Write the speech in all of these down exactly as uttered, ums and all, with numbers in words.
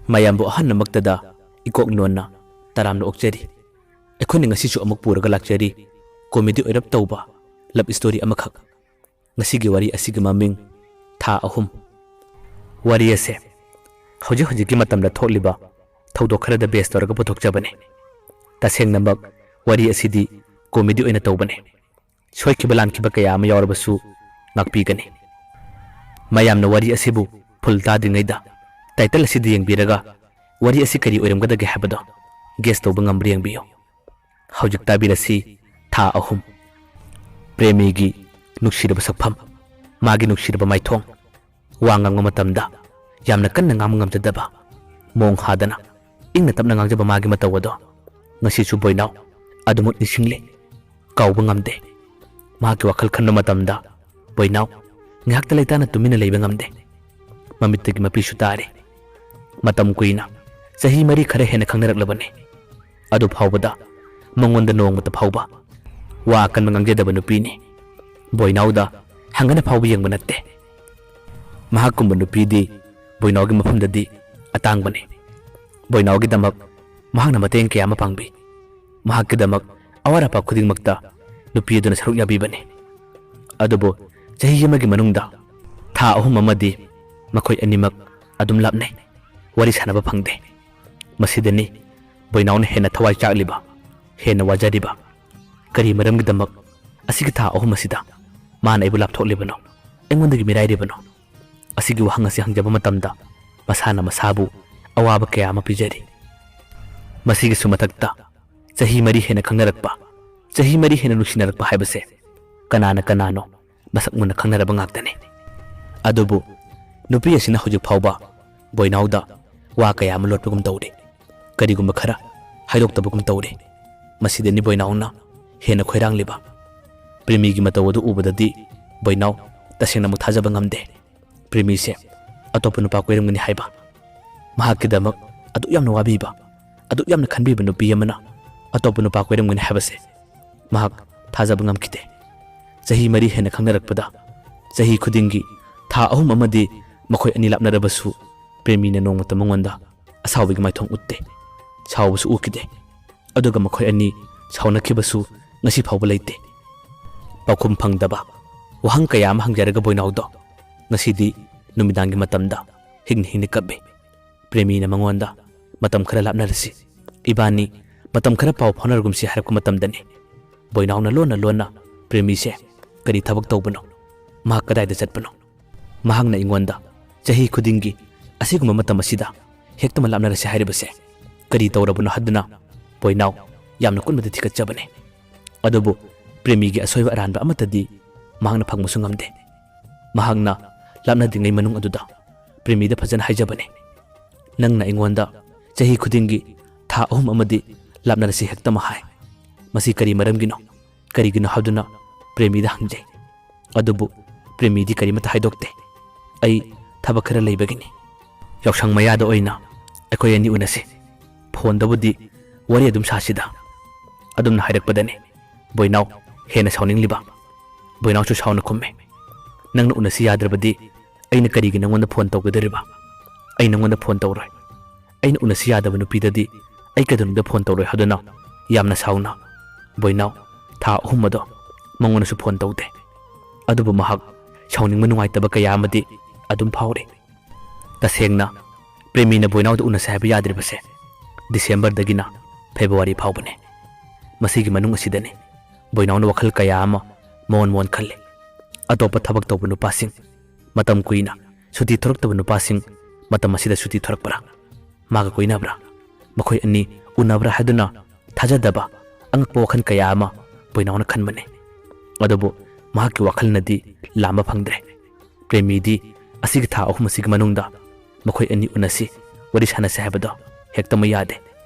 ꯃꯌꯥꯝꯕꯨ ꯑꯍꯥꯟꯕꯃꯛꯇꯗ ꯏꯀꯣꯛ ꯅꯣꯟꯅ ꯇꯔꯥꯝꯅ ꯑꯣꯛꯆꯔꯤ꯫ ꯑꯩꯈꯣꯏꯅ ꯉꯁꯤꯁꯨ ꯑꯃꯨꯛ ꯄꯨꯔꯒ ꯂꯥꯛꯆꯔꯤ ꯀꯣꯃꯦꯗꯤ ꯑꯣꯏꯔꯞ ꯇꯧꯕ ꯂꯚ ꯁ꯭ꯇꯣꯔꯤ ꯑꯃꯈꯛ꯫ ꯉꯁꯤꯒꯤ ꯋꯥꯔꯤ ꯑꯁꯤꯒꯤ ꯃꯃꯤꯡ ꯊꯥ ꯑꯍꯨꯝ꯫ ꯋꯥꯔꯤ ꯑꯁꯦ ꯍꯧꯖꯤꯛ ꯍꯧꯖꯤꯛꯀꯤ ꯃꯇꯝꯗ ꯊꯣꯛꯂꯤꯕ ꯊꯧꯗꯣꯛ ꯈꯔꯗ ꯕꯦꯁ ꯇꯧꯔꯒ ꯄꯨꯊꯣꯛꯆꯕꯅꯤ꯫ ꯇꯁꯦꯡꯅꯃꯛ ꯋꯥꯔꯤ ꯑꯁꯤꯗꯤ ꯀꯣꯃꯦꯗꯤ ꯑꯣꯏꯅ ꯇꯧꯕꯅꯤ꯫ ꯁꯣꯏꯈꯤꯕ ꯂꯥꯟꯈꯤꯕ ꯀꯌꯥ ꯑꯃ ꯌꯥꯎꯔꯕꯁꯨ ꯉꯥꯛꯄꯤꯒꯅꯤ꯫ ꯃꯌꯥꯝꯅ ꯋꯥꯔꯤ ꯑꯁꯤꯕꯨ ꯐꯨꯜ ꯇꯥꯗ꯭ꯔꯤꯉꯩꯗ ꯇꯥꯏꯇꯜ ꯑꯁꯤꯗ ꯌꯦꯡꯕꯤꯔꯒ ꯋꯥꯔꯤ ꯑꯁꯤ ꯀꯔꯤ ꯑꯣꯏꯔꯝꯒꯗꯒꯦ ꯍꯥꯏꯕꯗꯣ ꯒꯦꯁ ꯇꯧꯕ ꯉꯝꯕ꯭ꯔꯥ ꯌꯦꯡꯕꯤꯌꯨ꯫ ꯍꯧꯖꯤꯛ ꯇꯥꯕꯤꯔꯁꯤ ꯊꯥ ꯑꯍꯨꯝ꯫ ꯄ꯭ꯔꯦꯃꯤꯒꯤ ꯅꯨꯡꯁꯤꯔꯕ ꯁꯛꯐꯝ, ꯃꯥꯒꯤ ꯅꯨꯡꯁꯤꯔꯕ ꯃꯥꯏꯊꯣꯡ, ꯋꯥ ꯉꯥꯡꯕ ꯃꯇꯝꯗ ꯌꯥꯝꯅ ꯀꯟꯅ ꯉꯥꯡꯕ ꯉꯝꯖꯗꯕ, ꯃꯣꯡ ꯍꯥꯗꯅ ꯏꯪꯅ ꯇꯞꯅ ꯉꯥꯡꯖꯕ ꯃꯥꯒꯤ ꯃꯇꯧ ꯑꯗꯣ ꯉꯁꯤꯁꯨ ꯕꯣꯏꯅꯥꯎ ꯑꯗꯨꯃꯛ ꯅꯤꯡꯁꯤꯡꯂꯤ꯫ ꯀꯥꯎꯕ ꯉꯝꯗꯦ꯫ ꯃꯍꯥꯛꯀꯤ ꯋꯥꯈꯜ ꯈꯟꯕ ꯃꯇꯝꯗ ꯕꯣꯏꯅꯥꯎ ꯉꯥꯏꯍꯥꯛꯇ ꯂꯩꯇꯥꯅ ꯇꯨꯃꯤꯟꯅ ꯂꯩꯕ ꯉꯝꯗꯦ꯫ ꯃꯃꯤꯠꯇꯒꯤ ꯃꯄꯤꯁꯨ ꯇꯥꯔꯤ꯫ ꯃꯇꯝ ꯀꯨꯏꯅ, ꯆꯍꯤ ꯃꯔꯤ ꯈꯔ ꯍꯦꯟꯅ ꯈꯪꯅꯔꯛꯂꯕꯅꯤ꯫ ꯑꯗꯨ ꯐꯥꯎꯕꯗ ꯃꯉꯣꯟꯗ ꯅꯣꯡꯃꯇ ꯐꯥꯎꯕ ꯋꯥ ꯑꯀꯟꯕ ꯉꯥꯡꯖꯗꯕ ꯅꯨꯄꯤꯅꯤ꯫ ꯕꯣꯏꯅꯥꯎꯗ ꯍꯪꯒꯅ ꯐꯥꯎꯕ ꯌꯦꯡꯕ ꯅꯠꯇꯦ꯫ ꯃꯍꯥꯛꯀꯨꯝꯕ ꯅꯨꯄꯤꯗꯤ ꯕꯣꯏꯅꯥꯎꯒꯤ ꯃꯐꯝꯗꯗꯤ ꯑꯇꯥꯡꯕꯅꯤ꯫ ꯕꯣꯏꯅꯥꯎꯒꯤꯗꯃꯛ ꯃꯍꯥꯛꯅ ꯃꯇꯦꯡ ꯀꯌꯥ ꯑꯃ ꯄꯥꯡꯕꯤ꯫ ꯃꯍꯥꯛꯀꯤꯗꯃꯛ ꯑꯋꯥꯠ ꯑꯄꯥ ꯈꯨꯗꯤꯡꯃꯛꯇ ꯅꯨꯄꯤ ꯑꯗꯨꯅ ꯁꯔꯨꯛ ꯌꯥꯕꯤꯕꯅꯤ꯫ ꯑꯗꯨꯕꯨ ꯆꯍꯤ ꯑꯃꯒꯤ ꯃꯅꯨꯡꯗ ꯊꯥ ꯑꯍꯨꯝ ꯑꯃꯗꯤ ꯃꯈꯣꯏ ꯑꯅꯤꯃꯛ ꯑꯗꯨꯝ ꯂꯥꯞꯅꯩ꯫ ꯋꯥꯔꯤ ꯁꯥꯟꯅꯕ ꯐꯪꯗꯦ꯫ ꯃꯁꯤꯗꯅꯤ ꯕꯣꯏꯅꯥꯎꯅ ꯍꯦꯟꯅ ꯊꯋꯥꯏ ꯆꯥꯛꯂꯤꯕ, ꯍꯦꯟꯅ ꯋꯥꯖꯔꯤꯕ꯫ ꯀꯔꯤ ꯃꯔꯝꯒꯤꯗꯃꯛ ꯑꯁꯤꯒꯤ ꯊꯥ ꯑꯍꯨꯝ ꯑꯁꯤꯗ ꯃꯥꯅ ꯑꯩꯕꯨ ꯂꯥꯞꯊꯣꯛꯂꯤꯕꯅꯣ? ꯑꯩꯉꯣꯟꯗꯒꯤ ꯃꯤꯔꯥꯏꯔꯤꯕꯅꯣ? ꯑꯁꯤꯒꯤ ꯋꯥꯍꯪ ꯑꯁꯤ ꯍꯪꯖꯕ ꯃꯇꯝꯗ ꯃꯁꯥꯅ ꯃꯁꯥꯕꯨ ꯑꯋꯥꯕ ꯀꯌꯥ ꯑꯃ ꯄꯤꯖꯔꯤ꯫ ꯃꯁꯤꯒꯤꯁꯨ ꯃꯊꯛꯇ ꯆꯍꯤ ꯃꯔꯤ ꯍꯦꯟꯅ ꯈꯪꯅꯔꯛꯄ, ꯆꯍꯤ ꯃꯔꯤ ꯍꯦꯟꯅ ꯅꯨꯡꯁꯤꯅꯔꯛꯄ ꯍꯥꯏꯕꯁꯦ ꯀꯅꯥꯅ ꯀꯅꯥꯅꯣ ꯃꯁꯛ ꯃꯨꯟꯅ ꯈꯪꯅꯔꯕ ꯉꯥꯛꯇꯅꯤ꯫ ꯑꯗꯨꯕꯨ ꯅꯨꯄꯤ ꯑꯁꯤꯅ ꯍꯧꯖꯤꯛ ꯐꯥꯎꯕ ꯕꯣꯏꯅꯥꯎꯗ ꯋꯥ ꯀꯌꯥ ꯑꯃ ꯂꯣꯠꯄꯒꯨꯝ ꯇꯧꯔꯤ꯫ ꯀꯔꯤꯒꯨꯝꯕ ꯈꯔ ꯍꯥꯏꯗꯣꯛꯇꯕꯒꯨꯝ ꯇꯧꯔꯤ꯫ ꯃꯁꯤꯗꯅꯤ ꯕꯣꯏꯅꯥꯎꯅ ꯍꯦꯟꯅ ꯈꯣꯏꯔꯥꯡꯂꯤꯕ꯫ ꯄ꯭ꯔꯦꯃꯤꯒꯤ ꯃꯇꯧ ꯑꯗꯨ ꯎꯕꯗꯗꯤ ꯕꯣꯏꯅꯥꯎ ꯇꯁꯦꯡꯅ ꯑꯃꯨꯛ ꯊꯥꯖꯕ ꯉꯝꯗꯦ꯫ ꯄ꯭ꯔꯦꯃꯤꯁꯦ ꯑꯇꯣꯞꯄ ꯅꯨꯄꯥ ꯀꯣꯏꯔꯝꯒꯅꯤ ꯍꯥꯏꯕ꯫ ꯃꯍꯥꯛꯀꯤꯗꯃꯛ ꯑꯗꯨꯛ ꯌꯥꯝꯅ ꯋꯥꯕꯤꯕ, ꯑꯗꯨꯛ ꯌꯥꯝꯅ ꯈꯟꯕꯤꯕ ꯅꯨꯄꯤ ꯑꯃꯅ ꯑꯇꯣꯞꯄ ꯅꯨꯄꯥ ꯀꯣꯏꯔꯝꯒꯅꯤ ꯍꯥꯏꯕꯁꯦ ꯃꯍꯥꯛ ꯊꯥꯖꯕ ꯉꯝꯈꯤꯗꯦ꯫ ꯆꯍꯤ ꯃꯔꯤ ꯍꯦꯟꯅ ꯈꯪꯅꯔꯛꯄꯗ ꯆꯍꯤ ꯈꯨꯗꯤꯡꯒꯤ ꯊꯥ ꯑꯍꯨꯝ ꯑꯃꯗꯤ ꯃꯈꯣꯏ ꯑꯅꯤ ꯂꯥꯞꯅꯔꯕꯁꯨ ꯄ꯭ꯔꯦꯃꯤꯅ ꯅꯣꯡꯃꯇ ꯃꯉꯣꯟꯗ ꯑꯁꯥꯎꯕꯒꯤ ꯃꯥꯏꯊꯣꯡ ꯎꯠꯇꯦ꯫ ꯁꯥꯎꯕꯁꯨ ꯎꯈꯤꯗꯦ꯫ ꯑꯗꯨꯒ ꯃꯈꯣꯏ ꯑꯅꯤ ꯁꯥꯎꯅꯈꯤꯕꯁꯨ ꯉꯁꯤ ꯐꯥꯎꯕ ꯂꯩꯇꯦ꯫ ꯄꯥꯎꯈꯨꯝ ꯐꯪꯗꯕ ꯋꯥꯍꯪ ꯀꯌꯥ ꯑꯃ ꯍꯪꯖꯔꯒ ꯕꯣꯏꯅꯥꯎꯗꯣ ꯉꯁꯤꯗꯤ ꯅꯨꯃꯤꯗꯥꯡꯒꯤ ꯃꯇꯝꯗ ꯍꯤꯡꯅ ꯍꯤꯡꯅ ꯀꯞꯄꯤ꯫ ꯄ꯭ꯔꯦꯃꯤꯅ ꯃꯉꯣꯟꯗ "ꯃꯇꯝ ꯈꯔ ꯂꯥꯞꯅꯔꯁꯤ, ꯏꯕꯥꯅꯤ ꯃꯇꯝ ꯈꯔ ꯄꯥꯎ ꯐꯥꯎꯅꯔꯒꯨꯝꯁꯤ" ꯍꯥꯏꯔꯛꯄ ꯃꯇꯝꯗꯅꯤ ꯕꯣꯏꯅꯥꯎꯅ ꯂꯣꯟꯅ ꯂꯣꯟꯅ ꯄ꯭ꯔꯦꯃꯤꯁꯦ ꯀꯔꯤ ꯊꯕꯛ ꯇꯧꯕꯅꯣ, ꯃꯍꯥꯛ ꯀꯗꯥꯏꯗ ꯆꯠꯄꯅꯣ? ꯃꯍꯥꯛꯅ ꯑꯩꯉꯣꯟꯗ ꯆꯍꯤ ꯈꯨꯗꯤꯡꯒꯤ ꯑꯁꯤꯒꯨꯝꯕ ꯃꯇꯝ ꯑꯁꯤꯗ ꯍꯦꯛꯇꯃꯛ ꯂꯥꯞꯅꯔꯁꯤ ꯍꯥꯏꯔꯤꯕꯁꯦ ꯀꯔꯤ ꯇꯧꯔꯕꯅꯣ ꯍꯥꯏꯗꯨꯅ ꯕꯣꯏꯅꯥꯎ ꯌꯥꯝꯅ ꯀꯨꯞꯅꯗꯤ ꯊꯤꯒꯠꯆꯕꯅꯤ꯫ ꯑꯗꯨꯕꯨ ꯄ꯭ꯔꯦꯃꯤꯒꯤ ꯑꯁꯣꯏꯕ ꯑꯔꯥꯟꯕ ꯑꯃꯠꯇꯗꯤ ꯃꯍꯥꯛꯅ ꯐꯪꯕꯁꯨ ꯉꯝꯗꯦ꯫ ꯃꯍꯥꯛꯅ ꯂꯥꯞꯅꯗ꯭ꯔꯤꯉꯩ ꯃꯅꯨꯡ ꯑꯗꯨꯗ ꯄ꯭ꯔꯦꯃꯤꯗ ꯐꯖꯅ ꯍꯥꯏꯖꯕꯅꯤ, "ꯅꯪꯅ ꯑꯩꯉꯣꯟꯗ ꯆꯍꯤ ꯈꯨꯗꯤꯡꯒꯤ ꯊꯥ ꯑꯍꯨꯝ ꯑꯃꯗꯤ ꯂꯥꯞꯅꯔꯁꯤ ꯍꯦꯛꯇꯃꯛ ꯍꯥꯏ꯫ ꯃꯁꯤ ꯀꯔꯤ ꯃꯔꯝꯒꯤꯅꯣ? ꯀꯔꯤꯒꯤꯅꯣ?" ꯍꯥꯏꯗꯨꯅ ꯄ꯭ꯔꯦꯃꯤꯗ ꯍꯪꯖꯩ꯫ ꯑꯗꯨꯕꯨ ꯄ꯭ꯔꯦꯃꯤꯗꯤ ꯀꯔꯤꯃꯠꯇ ꯍꯥꯏꯗꯣꯛꯇꯦ꯫ "ꯑꯩ ꯊꯕꯛ ꯈꯔ ꯂꯩꯕꯒꯤꯅꯤ꯫ ꯌꯥꯎꯁꯪ ꯃꯌꯥꯗ ꯑꯣꯏꯅ ꯑꯩꯈꯣꯏ ꯑꯅꯤ ꯎꯅꯁꯤ꯫ ꯐꯣꯟꯗꯕꯨꯗꯤ ꯋꯥꯔꯤ ꯑꯗꯨꯝ ꯁꯥꯁꯤꯗ" ꯑꯗꯨꯝꯅ ꯍꯥꯏꯔꯛꯄꯗꯅꯤ ꯕꯣꯏꯅꯥꯎ ꯍꯦꯟꯅ ꯁꯥꯎꯅꯤꯡꯂꯤꯕ꯫ ꯕꯣꯏꯅꯥꯎꯁꯨ ꯁꯥꯎꯅ ꯈꯨꯝꯃꯤ, "ꯅꯪꯅ ꯎꯅꯁꯤ ꯌꯥꯗ꯭ꯔꯕꯗꯤ ꯑꯩꯅ ꯀꯔꯤꯒꯤ ꯅꯪꯉꯣꯟꯗ ꯐꯣꯟ ꯇꯧꯒꯗꯧꯔꯤꯕ? ꯑꯩ ꯅꯪꯉꯣꯟꯗ ꯐꯣꯟ ꯇꯧꯔꯣꯏ꯫ ꯑꯩꯅ ꯎꯅꯁꯤ ꯌꯥꯗꯕ ꯅꯨꯄꯤꯗꯗꯤ ꯑꯩ ꯀꯩꯗꯧꯅꯨꯡꯗ ꯐꯣꯟ ꯇꯧꯔꯣꯏ" ꯍꯥꯏꯗꯨꯅ ꯌꯥꯝꯅ ꯁꯥꯎꯅ ꯕꯣꯏꯅꯥꯎ ꯊꯥ ꯑꯍꯨꯝ ꯑꯗꯣ ꯃꯉꯣꯟꯗꯁꯨ ꯐꯣꯟ ꯇꯧꯗꯦ꯫ ꯑꯗꯨꯕꯨ ꯃꯍꯥꯛ ꯁꯥꯎꯅꯤꯡꯕ ꯅꯨꯡꯉꯥꯏꯇꯕ ꯀꯌꯥ ꯑꯃꯗꯤ ꯑꯗꯨꯝ ꯐꯥꯎꯔꯤ꯫ ꯇꯁꯦꯡꯅ ꯄ꯭ꯔꯦꯃꯤꯅ ꯕꯣꯏꯅꯥꯎꯗ ꯎꯅꯁꯦ ꯍꯥꯏꯕ ꯌꯥꯗ꯭ꯔꯤꯕꯁꯦ ꯗꯤꯁꯦꯝꯕꯔꯗꯒꯤꯅ ꯐꯦꯕ꯭ꯔꯨꯋꯥꯔꯤ ꯐꯥꯎꯕꯅꯤ꯫ ꯃꯁꯤꯒꯤ ꯃꯅꯨꯡ ꯑꯁꯤꯗꯅꯤ ꯕꯣꯏꯅꯥꯎꯅ ꯋꯥꯈꯜ ꯀꯌꯥ ꯑꯃ ꯃꯑꯣꯟ ꯃꯑꯣꯟ ꯈꯜꯂꯤ꯫ ꯑꯇꯣꯞꯄ ꯊꯕꯛ ꯇꯧꯕ ꯅꯨꯄꯥꯁꯤꯡ, ꯃꯇꯝ ꯀꯨꯏꯅ ꯁꯨꯇꯤ ꯊꯣꯔꯛꯇꯕ ꯅꯨꯄꯥꯁꯤꯡ ꯃꯇꯝ ꯑꯁꯤꯗ ꯁꯨꯇꯤ ꯊꯣꯔꯛꯄ꯭ꯔꯥ? ꯃꯥꯒ ꯀꯣꯏꯅꯕ꯭ꯔꯥ? ꯃꯈꯣꯏ ꯑꯅꯤ ꯎꯅꯕ꯭ꯔꯥ ꯍꯥꯏꯗꯨꯅ ꯊꯥꯖꯗꯕ ꯑꯉꯛꯄ ꯋꯥꯈꯜ ꯀꯌꯥ ꯑꯃ ꯕꯣꯏꯅꯥꯎꯅ ꯈꯟꯕꯅꯤ꯫ ꯑꯗꯨꯕꯨ ꯃꯍꯥꯛꯀꯤ ꯋꯥꯈꯜꯅꯗꯤ ꯂꯥꯝꯕ ꯐꯪꯗ꯭ꯔꯦ꯫ ꯄ꯭ꯔꯦꯃꯤꯗꯤ ꯑꯁꯤꯒꯤ ꯊꯥ ꯑꯍꯨꯝ ꯑꯁꯤꯒꯤ ꯃꯅꯨꯡꯗ ꯃꯈꯣꯏ ꯑꯅꯤ ꯎꯅꯁꯤ, ꯋꯥꯔꯤ ꯁꯥꯟꯅꯁꯤ ꯍꯥꯏꯕꯗꯣ ꯍꯦꯛꯇꯃꯛ ꯌꯥꯗꯦ꯫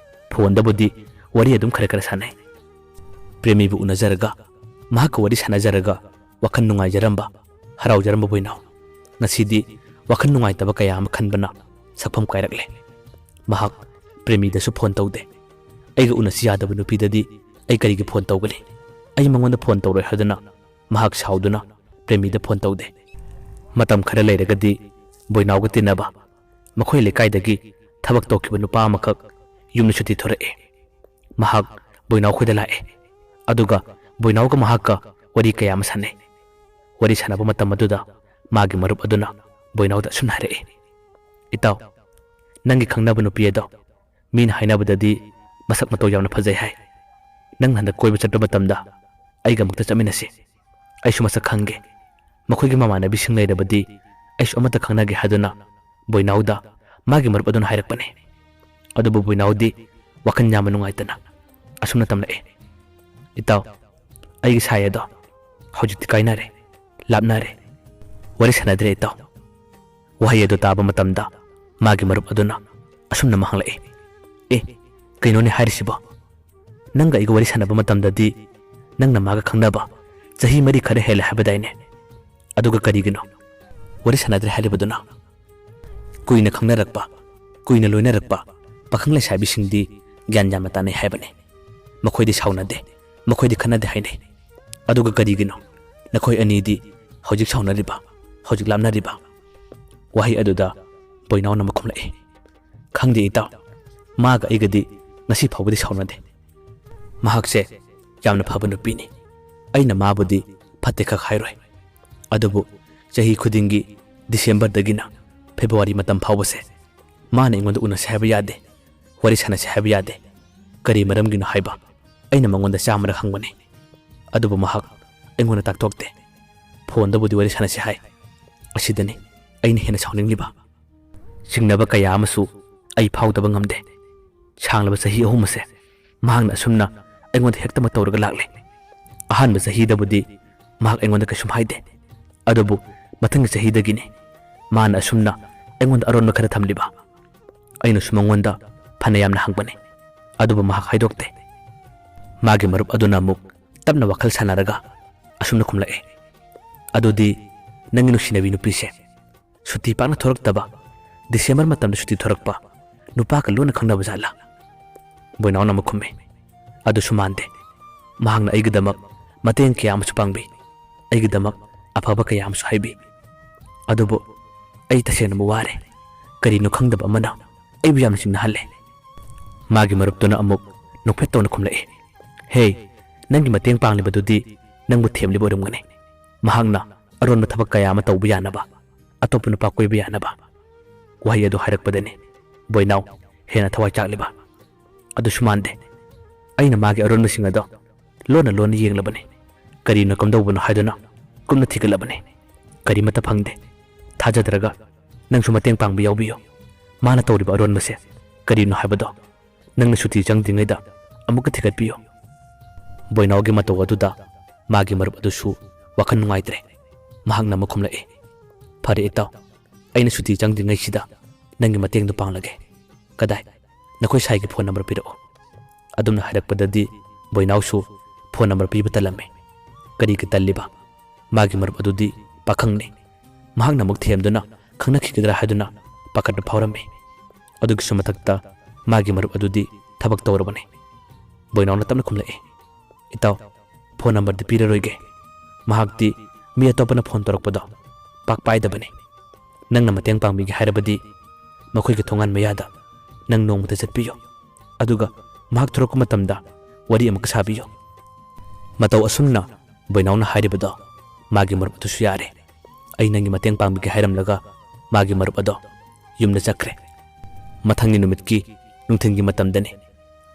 ꯐꯣꯟꯗꯕꯨꯗꯤ ꯋꯥꯔꯤ ꯑꯗꯨꯝ ꯈꯔ ꯈꯔ ꯁꯥꯟꯅꯩ꯫ ꯄ꯭ꯔꯦꯃꯤꯕꯨ ꯎꯅꯖꯔꯒ, ꯃꯍꯥꯛꯀ ꯋꯥꯔꯤ ꯁꯥꯟꯅꯖꯔꯒ ꯋꯥꯈꯜ ꯅꯨꯡꯉꯥꯏꯖꯔꯝꯕ, ꯍꯔꯥꯎꯖꯔꯝꯕ ꯕꯣꯏꯅꯥꯎ ꯉꯁꯤꯗꯤ ꯋꯥꯈꯜ ꯅꯨꯡꯉꯥꯏꯇꯕ ꯀꯌꯥ ꯑꯃ ꯈꯟꯕꯅ ꯁꯛꯐꯝ ꯀꯥꯏꯔꯛꯂꯦ꯫ ꯃꯍꯥꯛ ꯄ꯭ꯔꯦꯃꯤꯗꯁꯨ ꯐꯣꯟ ꯇꯧꯗꯦ꯫ ꯑꯩꯒ ꯎꯅꯁꯤ ꯌꯥꯗꯕ ꯅꯨꯄꯤꯗꯗꯤ ꯑꯩ ꯀꯔꯤꯒꯤ ꯐꯣꯟ ꯇꯧꯒꯅꯤ? ꯑꯩ ꯃꯉꯣꯟꯗ ꯐꯣꯟ ꯇꯧꯔꯣꯏ ꯍꯥꯏꯗꯨꯅ ꯃꯍꯥꯛ ꯁꯥꯎꯗꯨꯅ ꯄ꯭ꯔꯦꯃꯤꯗ ꯐꯣꯟ ꯇꯧꯗꯦ꯫ ꯃꯇꯝ ꯈꯔ ꯂꯩꯔꯒꯗꯤ ꯕꯣꯏꯅꯥꯎꯒ ꯇꯤꯟꯅꯕ, ꯃꯈꯣꯏ ꯂꯩꯀꯥꯏꯗꯒꯤ ꯊꯕꯛ ꯇꯧꯈꯤꯕ ꯅꯨꯄꯥ ꯑꯃꯈꯛ ꯌꯨꯝꯗ ꯁꯨꯇꯤ ꯊꯣꯔꯛꯑꯦ꯫ ꯃꯍꯥꯛ ꯕꯣꯏꯅꯥꯎ ꯈꯣꯏꯗ ꯂꯥꯛꯑꯦ꯫ ꯑꯗꯨꯒ ꯕꯣꯏꯅꯥꯎꯒ ꯃꯍꯥꯛꯀ ꯋꯥꯔꯤ ꯀꯌꯥ ꯑꯃ ꯁꯥꯟꯅꯩ꯫ ꯋꯥꯔꯤ ꯁꯥꯟꯅꯕ ꯃꯇꯝ ꯑꯗꯨꯗ ꯃꯥꯒꯤ ꯃꯔꯨꯞ ꯑꯗꯨꯅ ꯕꯣꯏꯅꯥꯎꯗ ꯑꯁꯨꯝꯅ ꯍꯥꯏꯔꯛꯏ, "ꯏꯇꯥꯎ, ꯅꯪꯒꯤ ꯈꯪꯅꯕ ꯅꯨꯄꯤ ꯑꯗꯣ ꯃꯤꯅ ꯍꯥꯏꯅꯕꯗꯗꯤ ꯃꯁꯛ ꯃꯇꯧ ꯌꯥꯝꯅ ꯐꯖꯩ ꯍꯥꯏ꯫ ꯅꯪꯅ ꯍꯟꯗꯛ ꯀꯣꯏꯕ ꯆꯠꯄ ꯃꯇꯝꯗ ꯑꯩꯒ ꯑꯃꯨꯛꯇ ꯆꯠꯃꯤꯟꯅꯁꯤ꯫ ꯑꯩꯁꯨ ꯃꯁꯛ ꯈꯪꯒꯦ꯫ ꯃꯈꯣꯏꯒꯤ ꯃꯃꯥꯟꯅꯕꯤꯁꯤꯡ ꯂꯩꯔꯕꯗꯤ ꯑꯩꯁꯨ ꯑꯃꯠꯇ ꯈꯪꯅꯒꯦ" ꯍꯥꯏꯗꯨꯅ ꯕꯣꯏꯅꯥꯎꯗ ꯃꯥꯒꯤ ꯃꯔꯨꯞ ꯑꯗꯨꯅ ꯍꯥꯏꯔꯛꯄꯅꯤ꯫ ꯑꯗꯨꯕꯨ ꯕꯣꯏꯅꯥꯎꯗꯤ ꯋꯥꯈꯜ ꯌꯥꯝꯅ ꯅꯨꯡꯉꯥꯏꯇꯅ ꯑꯁꯨꯝꯅ ꯇꯝꯂꯛꯏ, "ꯏꯇꯥꯎ, ꯑꯩꯒꯤ ꯁꯥꯏ ꯑꯗꯣ ꯍꯧꯖꯤꯛꯇꯤ ꯀꯥꯏꯅꯔꯦ, ꯂꯥꯞꯅꯔꯦ꯫ ꯋꯥꯔꯤ ꯁꯥꯟꯅꯗ꯭ꯔꯦ ꯏꯇꯥꯎ"꯫ ꯋꯥꯍꯩ ꯑꯗꯨ ꯇꯥꯕ ꯃꯇꯝꯗ ꯃꯥꯒꯤ ꯃꯔꯨꯞ ꯑꯗꯨꯅ ꯑꯁꯨꯝꯅ ꯑꯃ ꯍꯪꯂꯛꯏ, "ꯑꯦ, ꯀꯩꯅꯣꯅꯦ ꯍꯥꯏꯔꯤꯁꯤꯕꯣ? ꯅꯪꯒ ꯑꯩꯒ ꯋꯥꯔꯤ ꯁꯥꯟꯅꯕ ꯃꯇꯝꯗꯗꯤ ꯅꯪꯅ ꯃꯥꯒ ꯈꯪꯅꯕ ꯆꯍꯤ ꯃꯔꯤ ꯈꯔ ꯍꯦꯜꯂꯦ ꯍꯥꯏꯕꯗꯥꯏꯅꯦ? ꯑꯗꯨꯒ ꯀꯔꯤꯒꯤꯅꯣ ꯋꯥꯔꯤ ꯁꯥꯟꯅꯗ꯭ꯔꯦ ꯍꯥꯏꯔꯤꯕꯗꯨꯅ?" ꯀꯨꯏꯅ ꯈꯪꯅꯔꯛꯄ, ꯀꯨꯏꯅ ꯂꯣꯏꯅꯔꯛꯄ ꯄꯥꯈꯪ ꯂꯩꯁꯥꯕꯤꯁꯤꯡꯗꯤ ꯒ꯭ꯌꯥꯟ ꯌꯥꯝꯅ ꯇꯥꯅꯩ ꯍꯥꯏꯕꯅꯤ꯫ ꯃꯈꯣꯏꯗꯤ ꯁꯥꯎꯅꯗꯦ, ꯃꯈꯣꯏꯗꯤ ꯈꯠꯅꯗꯦ ꯍꯥꯏꯅꯩ꯫ ꯑꯗꯨꯒ ꯀꯔꯤꯒꯤꯅꯣ ꯅꯈꯣꯏ ꯑꯅꯤꯗꯤ ꯍꯧꯖꯤꯛ ꯁꯥꯎꯅꯔꯤꯕ, ꯍꯧꯖꯤꯛ ꯂꯥꯞꯅꯔꯤꯕ? ꯋꯥꯍꯩ ꯑꯗꯨꯗ ꯕꯣꯏꯅꯥꯎꯅ ꯑꯃꯨꯛ ꯈꯨꯝꯂꯛꯏ, "ꯈꯪꯗꯦ ꯏꯇꯥꯎ, ꯃꯥꯒ ꯑꯩꯒꯗꯤ ꯉꯁꯤ ꯐꯥꯎꯕꯗꯤ ꯁꯥꯎꯅꯗꯦ꯫ ꯃꯍꯥꯛꯁꯦ ꯌꯥꯝꯅ ꯐꯕ ꯅꯨꯄꯤꯅꯤ꯫ ꯑꯩꯅ ꯃꯥꯕꯨꯗꯤ ꯐꯠꯇꯦ ꯈꯛ ꯍꯥꯏꯔꯣꯏ꯫ ꯑꯗꯨꯕꯨ ꯆꯍꯤ ꯈꯨꯗꯤꯡꯒꯤ ꯗꯤꯁꯦꯝꯕꯔꯗꯒꯤꯅ ꯐꯦꯕ꯭ꯔꯨꯋꯥꯔꯤ ꯃꯇꯝ ꯐꯥꯎꯕꯁꯦ ꯃꯥꯅ ꯑꯩꯉꯣꯟꯗ ꯎꯅꯁꯦ ꯍꯥꯏꯕ ꯌꯥꯗꯦ, ꯋꯥꯔꯤ ꯁꯥꯟꯅꯁꯦ ꯍꯥꯏꯕ ꯌꯥꯗꯦ꯫ ꯀꯔꯤ ꯃꯔꯝꯒꯤꯅꯣ ꯍꯥꯏꯕ ꯑꯩꯅ ꯃꯉꯣꯟꯗ ꯆꯥꯝꯃꯔꯛ ꯍꯪꯕꯅꯤ꯫ ꯑꯗꯨꯕꯨ ꯃꯍꯥꯛ ꯑꯩꯉꯣꯟꯗ ꯇꯥꯛꯊꯣꯛꯇꯦ꯫ ꯐꯣꯟꯗꯕꯨꯗꯤ ꯋꯥꯔꯤ ꯁꯥꯟꯅꯁꯦ ꯍꯥꯏ꯫ ꯑꯁꯤꯗꯅꯤ ꯑꯩꯅ ꯍꯦꯟꯅ ꯁꯥꯎꯅꯤꯡꯂꯤꯕ꯫ ꯆꯤꯡꯅꯕ ꯀꯌꯥ ꯑꯃꯁꯨ ꯑꯩ ꯐꯥꯎꯗꯕ ꯉꯝꯗꯦ꯫ ꯁꯥꯡꯂꯕ ꯆꯍꯤ ꯑꯍꯨꯝ ꯑꯁꯦ ꯃꯍꯥꯛꯅ ꯑꯁꯨꯝꯅ ꯑꯩꯉꯣꯟꯗ ꯍꯦꯛꯇꯃꯛ ꯇꯧꯔꯒ ꯂꯥꯛꯂꯦ꯫ ꯑꯍꯥꯟꯕ ꯆꯍꯤꯗꯕꯨꯗꯤ ꯃꯍꯥꯛ ꯑꯩꯉꯣꯟꯗ ꯀꯩꯁꯨꯝ ꯍꯥꯏꯗꯦ꯫ ꯑꯗꯨꯕꯨ ꯃꯊꯪꯒꯤ ꯆꯍꯤꯗꯒꯤꯅꯤ ꯃꯥꯅ ꯑꯁꯨꯝꯅ ꯑꯩꯉꯣꯟꯗ ꯑꯔꯣꯟꯕ ꯈꯔ ꯊꯝꯂꯤꯕ꯫ ꯑꯩꯅꯁꯨ ꯃꯉꯣꯟꯗ ꯐꯅ ꯌꯥꯝꯅ ꯍꯪꯕꯅꯤ, ꯑꯗꯨꯕꯨ ꯃꯍꯥꯛ ꯍꯥꯏꯗꯣꯛꯇꯦ"꯫ ꯃꯥꯒꯤ ꯃꯔꯨꯞ ꯑꯗꯨꯅ ꯑꯃꯨꯛ ꯇꯞꯅ ꯋꯥꯈꯜ ꯁꯥꯟꯅꯔꯒ ꯑꯁꯨꯝꯅ ꯈꯨꯝꯂꯛꯑꯦ, "ꯑꯗꯨꯗꯤ ꯅꯪꯒꯤ ꯅꯨꯡꯁꯤꯅꯕꯤ ꯅꯨꯄꯤꯁꯦ ꯁꯨꯇꯤ ꯄꯥꯛꯅ ꯊꯣꯔꯛꯇꯕ, ꯗꯤꯁꯦꯝꯕꯔ ꯃꯇꯝꯗ ꯁꯨꯇꯤ ꯊꯣꯔꯛꯄ ꯅꯨꯄꯥꯒ ꯂꯣꯟꯅ ꯈꯪꯅꯕ ꯖꯥꯠꯂꯥ?" ꯕꯣꯏꯅꯥꯎꯅ ꯑꯃꯨꯛ ꯈꯨꯝꯃꯤ, "ꯑꯗꯨꯁꯨ ꯃꯥꯟꯗꯦ꯫ ꯃꯍꯥꯛꯅ ꯑꯩꯒꯤꯗꯃꯛ ꯃꯇꯦꯡ ꯀꯌꯥ ꯑꯃꯁꯨ ꯄꯥꯡꯕꯤ, ꯑꯩꯒꯤꯗꯃꯛ ꯑꯐꯕ ꯀꯌꯥ ꯑꯃꯁꯨ ꯍꯥꯏꯕꯤ꯫ ꯑꯗꯨꯕꯨ ꯑꯩ ꯇꯁꯦꯡꯅ ꯋꯥꯔꯦ꯫ ꯀꯔꯤꯅꯣ ꯈꯪꯗꯕ ꯑꯃꯅ ꯑꯩꯕꯨ ꯌꯥꯝꯅ ꯆꯤꯡꯅꯍꯜꯂꯦ꯫ ꯃꯥꯒꯤ ꯃꯔꯨꯞꯇꯨꯅ ꯑꯃꯨꯛ ꯅꯣꯛꯐꯦꯠ ꯇꯧꯅ ꯈꯨꯝꯂꯛꯏ, "ꯍꯦ, ꯅꯪꯒꯤ ꯃꯇꯦꯡ ꯄꯥꯡꯂꯤꯕꯗꯨꯗꯤ ꯅꯪꯕꯨ ꯊꯦꯝꯂꯤꯕ ꯑꯣꯏꯔꯝꯒꯅꯤ꯫ ꯃꯍꯥꯛꯅ ꯑꯔꯣꯟꯕ ꯊꯕꯛ ꯀꯌꯥ ꯑꯃ ꯇꯧꯕ ꯌꯥꯅꯕ, ꯑꯇꯣꯞꯄ ꯅꯨꯄꯥ ꯀꯣꯏꯕ ꯌꯥꯅꯕ꯫" ꯋꯥꯍꯩ ꯑꯗꯨ ꯍꯥꯏꯔꯛꯄꯗꯅꯤ ꯕꯣꯏꯅꯥꯎ ꯍꯦꯟꯅ ꯊꯋꯥꯏ ꯆꯥꯛꯂꯤꯕ꯫ "ꯑꯗꯨꯁꯨ ꯃꯥꯟꯗꯦ꯫ ꯑꯩꯅ ꯃꯥꯒꯤ ꯑꯔꯣꯟꯕꯁꯤꯡ ꯑꯗꯣ ꯂꯣꯟꯅ ꯂꯣꯟꯅ ꯌꯦꯡꯂꯕꯅꯤ꯫ ꯀꯔꯤꯅ ꯀꯝꯗꯧꯕꯅꯣ ꯍꯥꯏꯗꯨꯅ ꯀꯨꯞꯅ ꯊꯤꯒꯠꯂꯕꯅꯤ꯫ ꯀꯔꯤꯃꯠꯇ ꯐꯪꯗꯦ꯫ ꯊꯥꯖꯗ꯭ꯔꯒ ꯅꯪꯁꯨ ꯃꯇꯦꯡ ꯄꯥꯡꯕ ꯌꯥꯎꯕꯤꯌꯨ꯫ ꯃꯥꯅ ꯇꯧꯔꯤꯕ ꯑꯔꯣꯟꯕꯁꯦ ꯀꯔꯤꯅꯣ ꯍꯥꯏꯕꯗꯣ ꯅꯪꯅ ꯁꯨꯇꯤ ꯆꯪꯗ꯭ꯔꯤꯉꯩꯗ ꯑꯃꯨꯛꯀ ꯊꯤꯒꯠꯄꯤꯌꯨ꯫" ꯕꯣꯏꯅꯥꯎꯒꯤ ꯃꯇꯧ ꯑꯗꯨꯗ ꯃꯥꯒꯤ ꯃꯔꯨꯞ ꯑꯗꯨꯁꯨ ꯋꯥꯈꯜ ꯅꯨꯡꯉꯥꯏꯇ꯭ꯔꯦ꯫ ꯃꯍꯥꯛꯅ ꯑꯃꯨꯛ ꯈꯨꯝꯂꯛꯏ, "ꯐꯔꯦ ꯏꯇꯥꯎ, ꯑꯩꯅ ꯁꯨꯇꯤ ꯆꯪꯗ꯭ꯔꯤꯉꯩꯁꯤꯗ ꯅꯪꯒꯤ ꯃꯇꯦꯡꯗꯨ ꯄꯥꯡꯂꯒꯦ꯫ ꯀꯗꯥꯏ? ꯅꯈꯣꯏ ꯁꯥꯏꯒꯤ ꯐꯣꯟ ꯅꯝꯕꯔ ꯄꯤꯔꯛꯑꯣ꯫" ꯑꯗꯨꯝꯅ ꯍꯥꯏꯔꯛꯄꯗꯗꯤ ꯕꯣꯏꯅꯥꯎꯁꯨ ꯐꯣꯟ ꯅꯝꯕꯔ ꯄꯤꯕ ꯇꯜꯂꯝꯃꯤ꯫ ꯀꯔꯤꯒꯤ ꯇꯜꯂꯤꯕ? ꯃꯥꯒꯤ ꯃꯔꯨꯞ ꯑꯗꯨꯗꯤ ꯄꯥꯈꯪꯅꯤ꯫ ꯃꯍꯥꯛꯅ ꯑꯃꯨꯛ ꯊꯦꯝꯗꯨꯅ ꯈꯪꯅꯈꯤꯒꯗ꯭ꯔꯥ ꯍꯥꯏꯗꯨꯅ ꯄꯥꯈꯠꯄ ꯐꯥꯎꯔꯝꯃꯤ꯫ ꯑꯗꯨꯒꯤꯁꯨ ꯃꯊꯛꯇ ꯃꯥꯒꯤ ꯃꯔꯨꯞ ꯑꯗꯨꯗꯤ ꯊꯕꯛ ꯇꯧꯔꯕꯅꯤ꯫ ꯕꯣꯏꯅꯥꯎꯅ ꯇꯞꯅ ꯈꯨꯝꯂꯛꯏ, "ꯏꯇꯥꯎ, ꯐꯣꯟ ꯅꯝꯕꯔꯗꯤ ꯄꯤꯔꯔꯣꯏꯒꯦ꯫ ꯃꯍꯥꯛꯇꯤ ꯃꯤ ꯑꯇꯣꯞꯄꯅ ꯐꯣꯟ ꯇꯧꯔꯛꯄꯗꯣ ꯄꯥꯛ ꯄꯥꯏꯗꯕꯅꯤ꯫ ꯅꯪꯅ ꯃꯇꯦꯡ ꯄꯥꯡꯕꯤꯒꯦ ꯍꯥꯏꯔꯕꯗꯤ ꯃꯈꯣꯏꯒꯤ ꯊꯣꯡꯒꯥꯟ ꯃꯌꯥꯗ ꯅꯪ ꯅꯣꯡꯃꯇ ꯆꯠꯄꯤꯌꯨ꯫ ꯑꯗꯨꯒ ꯃꯍꯥꯛ ꯊꯣꯔꯛꯄ ꯃꯇꯝꯗ ꯋꯥꯔꯤ ꯑꯃꯨꯛꯀ ꯁꯥꯕꯤꯌꯨ꯫" ꯃꯇꯧ ꯑꯁꯨꯝꯅ ꯕꯣꯏꯅꯥꯎꯅ ꯍꯥꯏꯔꯤꯕꯗꯣ ꯃꯥꯒꯤ ꯃꯔꯨꯞ ꯑꯗꯨꯁꯨ ꯌꯥꯔꯦ꯫ ꯑꯩ ꯅꯪꯒꯤ ꯃꯇꯦꯡ ꯄꯥꯡꯕꯤꯒꯦ ꯍꯥꯏꯔꯝꯂꯒ ꯃꯥꯒꯤ ꯃꯔꯨꯞ ꯑꯗꯣ ꯌꯨꯝꯗ ꯆꯠꯈ꯭ꯔꯦ꯫ ꯃꯊꯪꯒꯤ ꯅꯨꯃꯤꯠꯀꯤ ꯅꯨꯡꯊꯤꯜꯒꯤ ꯃꯇꯝꯗꯅꯤ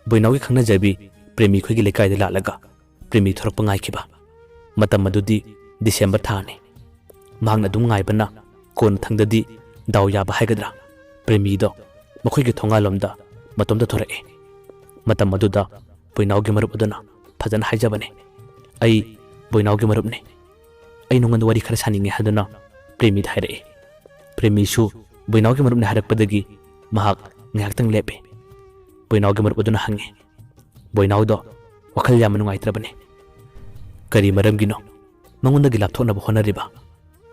ꯕꯣꯏꯅꯥꯎꯒꯤ ꯈꯪꯅꯖꯕꯤ ꯄ꯭ꯔꯦꯃꯤ ꯈꯣꯏꯒꯤ ꯂꯩꯀꯥꯏꯗ ꯂꯥꯛꯂꯒ ꯄ꯭ꯔꯦꯃꯤ ꯊꯣꯔꯛꯄ ꯉꯥꯏꯈꯤꯕ꯫ ꯃꯇꯝ ꯑꯗꯨꯗꯤ ꯗꯤꯁꯦꯝꯕꯔ ꯊꯥꯅꯤ꯫ ꯃꯍꯥꯛꯅ ꯑꯗꯨꯝ ꯉꯥꯏꯕꯅ ꯀꯣꯟꯅꯊꯪꯗꯗꯤ ꯗꯥꯎ ꯌꯥꯕ ꯍꯥꯏꯒꯗ꯭ꯔꯥ, ꯄ꯭ꯔꯦꯃꯤꯗꯣ ꯃꯈꯣꯏꯒꯤ ꯊꯣꯡꯒꯥꯜꯂꯣꯝꯗ ꯃꯇꯣꯝꯇ ꯊꯣꯔꯛꯏ꯫ ꯃꯇꯝ ꯑꯗꯨꯗ ꯕꯣꯏꯅꯥꯎꯒꯤ ꯃꯔꯨꯞ ꯑꯗꯨꯅ ꯐꯖꯅ ꯍꯥꯏꯖꯕꯅꯤ, "ꯑꯩ ꯕꯣꯏꯅꯥꯎꯒꯤ ꯃꯔꯨꯞꯅꯤ꯫ ꯑꯩ ꯅꯉꯣꯟꯗ ꯋꯥꯔꯤ ꯈꯔ ꯁꯥꯅꯤꯡꯉꯤ" ꯍꯥꯏꯗꯨꯅ ꯄ꯭ꯔꯦꯃꯤꯗ ꯍꯥꯏꯔꯛꯏ꯫ ꯄ꯭ꯔꯦꯃꯤꯁꯨ ꯕꯣꯏꯅꯥꯎꯒꯤ ꯃꯔꯨꯞꯅꯤ ꯍꯥꯏꯔꯛꯄꯗꯒꯤ ꯃꯍꯥꯛ ꯉꯥꯏꯍꯥꯛꯇꯪ ꯂꯦꯞꯄꯤ꯫ ꯕꯣꯏꯅꯥꯎꯒꯤ ꯃꯔꯨꯞ ꯑꯗꯨꯅ ꯍꯪꯉꯤ, "ꯕꯣꯏꯅꯥꯎꯗꯣ ꯋꯥꯈꯜ ꯌꯥꯝꯅ ꯅꯨꯡꯉꯥꯏꯇ꯭ꯔꯕꯅꯤ꯫ ꯀꯔꯤ ꯃꯔꯝꯒꯤꯅꯣ ꯃꯉꯣꯟꯗꯒꯤ ꯂꯥꯞꯊꯣꯛꯅꯕ ꯍꯣꯠꯅꯔꯤꯕ?"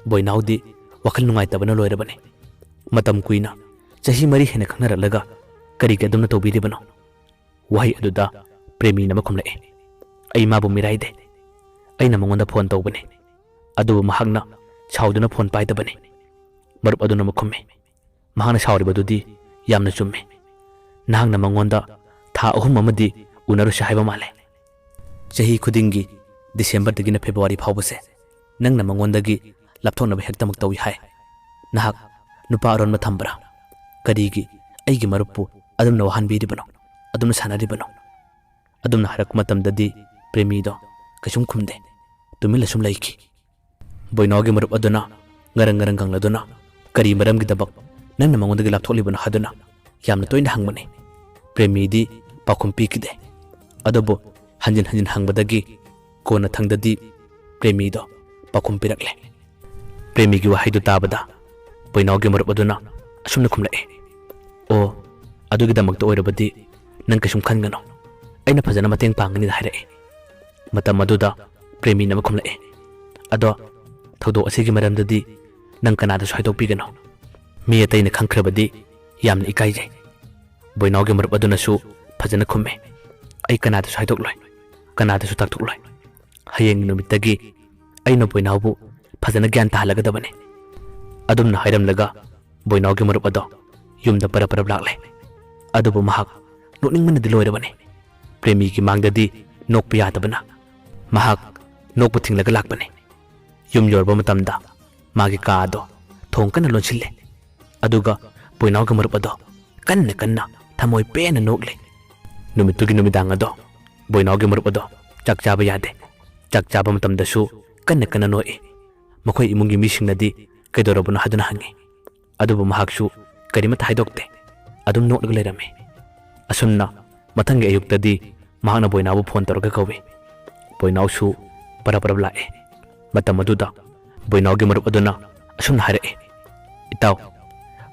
ꯕꯣꯏꯅꯥꯎꯗꯤ ꯋꯥꯈꯜ ꯅꯨꯡꯉꯥꯏꯇꯕꯅ ꯂꯣꯏꯔꯕꯅꯤ꯫ "ꯃꯇꯝ ꯀꯨꯏꯅ, ꯆꯍꯤ ꯃꯔꯤ ꯍꯦꯟꯅ ꯈꯪꯅꯔꯛꯂꯒ ꯀꯔꯤꯒꯤ ꯑꯗꯨꯝꯅ ꯇꯧꯕꯤꯔꯤꯕꯅꯣ?" ꯋꯥꯍꯩ ꯑꯗꯨꯗ ꯄ꯭ꯔꯦꯃꯤꯅ ꯑꯃ ꯈꯨꯝꯂꯛꯏ, "ꯑꯩ ꯃꯥꯕꯨ ꯃꯤꯔꯥꯏꯗꯦ꯫ ꯑꯩꯅ ꯃꯉꯣꯟꯗ ꯐꯣꯟ ꯇꯧꯕꯅꯤ, ꯑꯗꯨꯕꯨ ꯃꯍꯥꯛꯅ ꯁꯥꯎꯗꯨꯅ ꯐꯣꯟ ꯄꯥꯏꯗꯕꯅꯤ꯫" ꯃꯔꯨꯞ ꯑꯗꯨꯅ ꯑꯃꯨꯛ ꯈꯨꯝꯃꯤ, "ꯃꯍꯥꯛꯅ ꯁꯥꯎꯔꯤꯕꯗꯨꯗꯤ "ꯌꯥꯝꯅ ꯆꯨꯝꯃꯦ꯫ ꯅꯍꯥꯛꯅ ꯃꯉꯣꯟꯗ ꯊꯥ ꯑꯍꯨꯝ ꯑꯃꯗꯤ ꯎꯅꯔꯨꯁꯦ ꯍꯥꯏꯕ ꯃꯥꯜꯂꯦ꯫ ꯆꯍꯤ ꯈꯨꯗꯤꯡꯒꯤ ꯗꯤꯁꯦꯝꯕꯔꯗꯒꯤꯅ ꯐꯦꯕ꯭ꯔꯨꯋꯥꯔꯤ ꯐꯥꯎꯕꯁꯦ ꯅꯪꯅ ꯃꯉꯣꯟꯗꯒꯤ ꯂꯥꯞꯊꯣꯛꯅꯕ ꯍꯦꯛꯇꯃꯛ ꯇꯧꯏ ꯍꯥꯏ꯫ ꯅꯍꯥꯛ ꯅꯨꯄꯥ ꯑꯔꯣꯟꯕ ꯊꯝꯕ꯭ꯔꯥ? ꯀꯔꯤꯒꯤ ꯑꯩꯒꯤ ꯃꯔꯨꯞꯄꯨ ꯑꯗꯨꯝꯅ ꯋꯥꯍꯟꯕꯤꯔꯤꯕꯅꯣ? ꯑꯗꯨꯝꯅ ꯁꯥꯟꯅꯔꯤꯕꯅꯣ?" ꯑꯗꯨꯝꯅ ꯍꯥꯏꯔꯛꯄ ꯃꯇꯝꯗꯗꯤ ꯄ꯭ꯔꯦꯃꯤꯗꯣ ꯀꯩꯁꯨꯝ ꯈꯨꯝꯗꯦ꯫ ꯇꯨꯃꯤꯟꯅ ꯁꯨꯝ ꯂꯩꯈꯤ꯫ ꯕꯣꯏꯅꯥꯎꯒꯤ ꯃꯔꯨꯞ ꯑꯗꯨꯅ ꯉꯔꯪ ꯉꯔꯪ ꯀꯪꯂꯗꯨꯅ, "ꯀꯔꯤ ꯃꯔꯝꯒꯤꯗꯃꯛ ꯅꯪꯅ ꯃꯉꯣꯟꯗꯒꯤ ꯂꯥꯞꯊꯣꯛꯂꯤꯕꯅꯣ?" ꯍꯥꯏꯗꯨꯅ ꯌꯥꯝꯅ ꯇꯣꯏꯅ ꯍꯪꯕꯅꯤ꯫ ꯄ꯭ꯔꯦꯃꯤꯗꯤ ꯄꯥꯎꯈꯨꯝ ꯄꯤꯈꯤꯗꯦ꯫ ꯑꯗꯨꯕꯨ ꯍꯟꯖꯤꯟ ꯍꯟꯖꯤꯟ ꯍꯪꯕꯗꯒꯤ ꯀꯣꯟꯅꯊꯪꯗꯗꯤ ꯄ꯭ꯔꯦꯃꯤꯗꯣ ꯄꯥꯎꯈꯨꯝ ꯄꯤꯔꯛꯂꯦ꯫ ꯄ꯭ꯔꯦꯃꯤꯒꯤ ꯋꯥꯍꯩꯗꯨ ꯇꯥꯕꯗ ꯕꯣꯏꯅꯥꯎꯒꯤ ꯃꯔꯨꯞ ꯑꯗꯨꯅ ꯑꯁꯨꯝꯅ ꯈꯨꯝꯂꯛꯏ, "ꯑꯣ, ꯑꯗꯨꯒꯤꯗꯃꯛꯇ ꯑꯣꯏꯔꯕꯗꯤ ꯅꯪ ꯀꯩꯁꯨꯝ ꯈꯟꯒꯅꯨ꯫ ꯑꯩꯅ ꯐꯖꯅ ꯃꯇꯦꯡ ꯄꯥꯡꯒꯅꯤꯅ" ꯍꯥꯏꯔꯛꯏ꯫ ꯃꯇꯝ ꯑꯗꯨꯗ ꯄ꯭ꯔꯦꯃꯤꯅ ꯑꯃ ꯈꯨꯝꯂꯛꯏ, "ꯑꯗꯣ ꯊꯧꯗꯣꯛ ꯑꯁꯤꯒꯤ ꯃꯔꯝꯗꯗꯤ ꯅꯪ ꯀꯅꯥꯗꯁꯨ ꯍꯥꯏꯗꯣꯛꯄꯤꯒꯅꯨ꯫ ꯃꯤ ꯑꯇꯩꯅ ꯈꯪꯈ꯭ꯔꯕꯗꯤ ꯌꯥꯝꯅ ꯏꯀꯥꯏꯖꯩ꯫" ꯕꯣꯏꯅꯥꯎꯒꯤ ꯃꯔꯨꯞ ꯑꯗꯨꯅꯁꯨ ꯐꯖꯅ ꯈꯨꯝꯃꯤ, "ꯑꯩ ꯀꯅꯥꯗꯁꯨ ꯍꯥꯏꯗꯣꯛꯂꯣꯏ, ꯀꯅꯥꯗꯁꯨ ꯇꯥꯛꯊꯣꯛꯂꯣꯏ꯫ ꯍꯌꯦꯡꯒꯤ ꯅꯨꯃꯤꯠꯇꯒꯤ ꯑꯩꯅ ꯕꯣꯏꯅꯥꯎꯕꯨ ꯐꯖꯅ ꯒ꯭ꯌꯥꯟ ꯇꯥꯍꯜꯂꯒꯗꯕꯅꯤ꯫" ꯑꯗꯨꯝꯅ ꯍꯥꯏꯔꯝꯂꯒ ꯕꯣꯏꯅꯥꯎꯒꯤ ꯃꯔꯨꯞ ꯑꯗꯣ ꯌꯨꯝꯗ ꯄꯔꯞ ꯄꯔꯞ ꯂꯥꯛꯂꯦ꯫ ꯑꯗꯨꯕꯨ ꯃꯍꯥꯛ ꯅꯣꯛꯅꯤꯡꯕꯅꯗꯤ ꯂꯣꯏꯔꯕꯅꯤ꯫ ꯄ꯭ꯔꯦꯃꯤꯒꯤ ꯃꯥꯡꯗꯗꯤ ꯅꯣꯛꯄ ꯌꯥꯗꯕꯅ ꯃꯍꯥꯛ ꯅꯣꯛꯄ ꯊꯤꯡꯂꯒ ꯂꯥꯛꯄꯅꯤ꯫ ꯌꯨꯝ ꯌꯧꯔꯕ ꯃꯇꯝꯗ ꯃꯥꯒꯤ ꯀꯥ ꯑꯗꯣ ꯊꯣꯡ ꯀꯟꯅ ꯂꯣꯟꯁꯤꯜꯂꯦ꯫ ꯑꯗꯨꯒ ꯕꯣꯏꯅꯥꯎꯒꯤ ꯃꯔꯨꯞ ꯑꯗꯣ ꯀꯟꯅ ꯀꯟꯅ ꯊꯃꯣꯏ ꯄꯦꯟꯅ ꯅꯣꯛꯂꯦ꯫ ꯅꯨꯃꯤꯠꯇꯨꯒꯤ ꯅꯨꯃꯤꯗꯥꯡ ꯑꯗꯣ ꯕꯣꯏꯅꯥꯎꯒꯤ ꯃꯔꯨꯞ ꯑꯗꯣ ꯆꯥꯛ ꯆꯥꯕ ꯌꯥꯗꯦ꯫ ꯆꯥꯛ ꯆꯥꯕ ꯃꯇꯝꯗꯁꯨ ꯀꯟꯅ ꯀꯟꯅ ꯅꯣꯛꯏ꯫ ꯃꯈꯣꯏ ꯏꯃꯨꯡꯒꯤ ꯃꯤꯁꯤꯡꯅꯗꯤ ꯀꯩꯗꯧꯔꯕꯅꯣ ꯍꯥꯏꯗꯨꯅ ꯍꯪꯉꯤ꯫ ꯑꯗꯨꯕꯨ ꯃꯍꯥꯛꯁꯨ ꯀꯔꯤꯃꯠꯇ ꯍꯥꯏꯗꯣꯛꯇꯦ꯫ ꯑꯗꯨꯝ ꯅꯣꯛꯂꯒ ꯂꯩꯔꯝꯃꯤ꯫ ꯑꯁꯨꯝꯅ ꯃꯊꯪꯒꯤ ꯑꯌꯨꯛꯇꯗꯤ ꯃꯍꯥꯛꯅ ꯕꯣꯏꯅꯥꯎꯕꯨ ꯐꯣꯟ ꯇꯧꯔꯒ ꯀꯧꯏ꯫ ꯕꯣꯏꯅꯥꯎꯁꯨ ꯄꯔꯞ ꯄꯔꯞ ꯂꯥꯛꯏ꯫ ꯃꯇꯝ ꯑꯗꯨꯗ ꯕꯣꯏꯅꯥꯎꯒꯤ ꯃꯔꯨꯞ ꯑꯗꯨꯅ ꯑꯁꯨꯝꯅ ꯍꯥꯏꯔꯛꯏ, "ꯏꯇꯥꯎ,